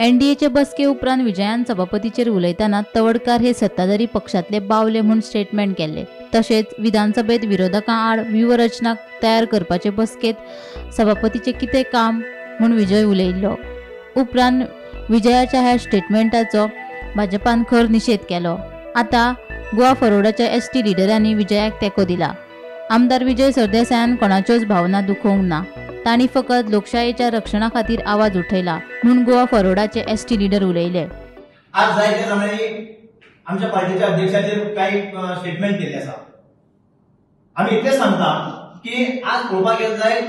एनडीएचे बसके उपरांत विजयान सभापतीचेर उलयतना तवडकार हे सत्ताधारी पक्षांतले बावले म्हूण स्टेटमेंट केल्ले. तशेंच विधानसभेत विरोधकां आड व्यूहरचना तयार करपाचे बसकेत सभापतीचें कितें काम म्हूण विजय उलयिल्लो. उपरांत विजयाच्या ह्या स्टेटमेंटाचो भाजपान खर निशेध केलो. आतां गोवा फॉरवर्डाच्या एसटी लिडरांनी विजयाक तेंको दिला. आमदार विजय सरदेसायान कोणाच्योच भावना दुखोवंक ना, तांणी फकत लोकशायेच्या रक्षणा खातीर आवाज उठयला म्हूण गोवा फॉरवर्डाचे एसटी लिडर उलयले. आज जायते जाणांनी आमच्या पार्टीच्या अध्यक्षाचेर काही स्टेटमेंट केल्ले आसा. आमी इतलें सांगता की आज पळोवपाक गेले जायत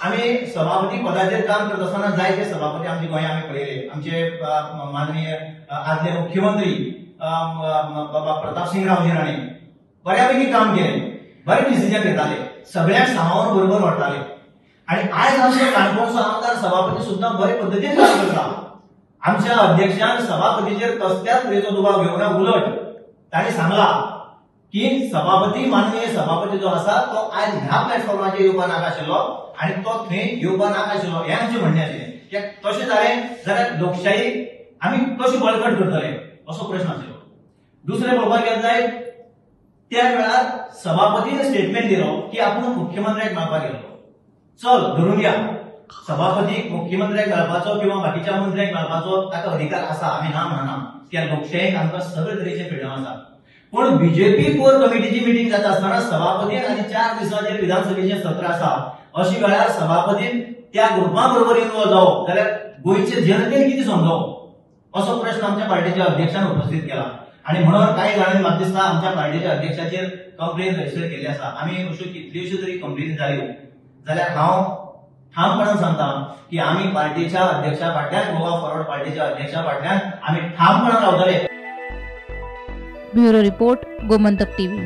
आमी सभापती पदाचेर काम करत आसतना जायते सभापती आमच्या गोंयांत आमी पळयले. आमचे माननीय आदले मुख्यमंत्री बाबा प्रतापसिंग रावजी राणे बऱ्यापैकी काम केलें, बरे डिसिजन घेताले, सगळ्यांक सामावून बरोबर व्हरताले. आनी आयज आमचे काणकोणचो आमदार सभापती सुद्दां बरे पद्दतीन काम करता. आमच्या अध्यक्षान सभापतीचेर कसल्याच तरेचो दुबाव घेवना, उलट तांणी सांगला की सभापती माननीय सभापती जो आसा तो आयज ह्या प्लॅटफॉर्माचेर येवपा नाका आशिल्लो आनी तो थंय येवपा नाका आशिल्लो हें आमचें म्हणणें आशिल्लें. कित्याक तशें जालें जाल्यार लोकशाही आमी कशी बळकट करतले असो प्रश्न आशिल्लो. दुसरें पळोवपाक गेलें जायत त्या वेळार सभापतीन स्टेटमेंट दिलो की आपूण मुख्यमंत्र्याक मेळपाक गेल्लो. चल धरून या, सभापतीक मुख्यमंत्र्याक मेळपाचो किंवा बाकीच्या मंत्र्यांक मेळपाचो ताका अधिकार आसा, आमी ना म्हणना. त्या लोकशायेक आमकां सगळे तरेचे फ्रिडम आसा. पूण बीजेपी कोर कमिटीची मिटींग जाता आसतना सभापतीन आनी 4 दिसांचेर विधानसभेचें सत्र आसा अशी वेळार सभापतीन त्या ग्रुपा बरोबर इन्वॉल्व जावप जाल्यार गोंयचे जनतेन कितें समजप असो प्रश्न आमच्या पार्टीच्या अध्यक्षान उपस्थित केला. आनी म्हणून कांय जाणांनी म्हाका दिसता आमच्या पार्टीच्या अध्यक्षाचेर कंप्लेन रजिस्टर केल्ली आसा. आमी अश्यो कितल्योश्यो तरी कंप्लेनी जाल्यो जाल्यार हांव ठामपणान सांगता की आमी पार्टीच्या अध्यक्षा फाटल्यान, गोवा फॉरवर्ड पार्टीच्या अध्यक्षा फाटल्यान आमी ठामपणान रावतले. Bureau report, Gomantak TV.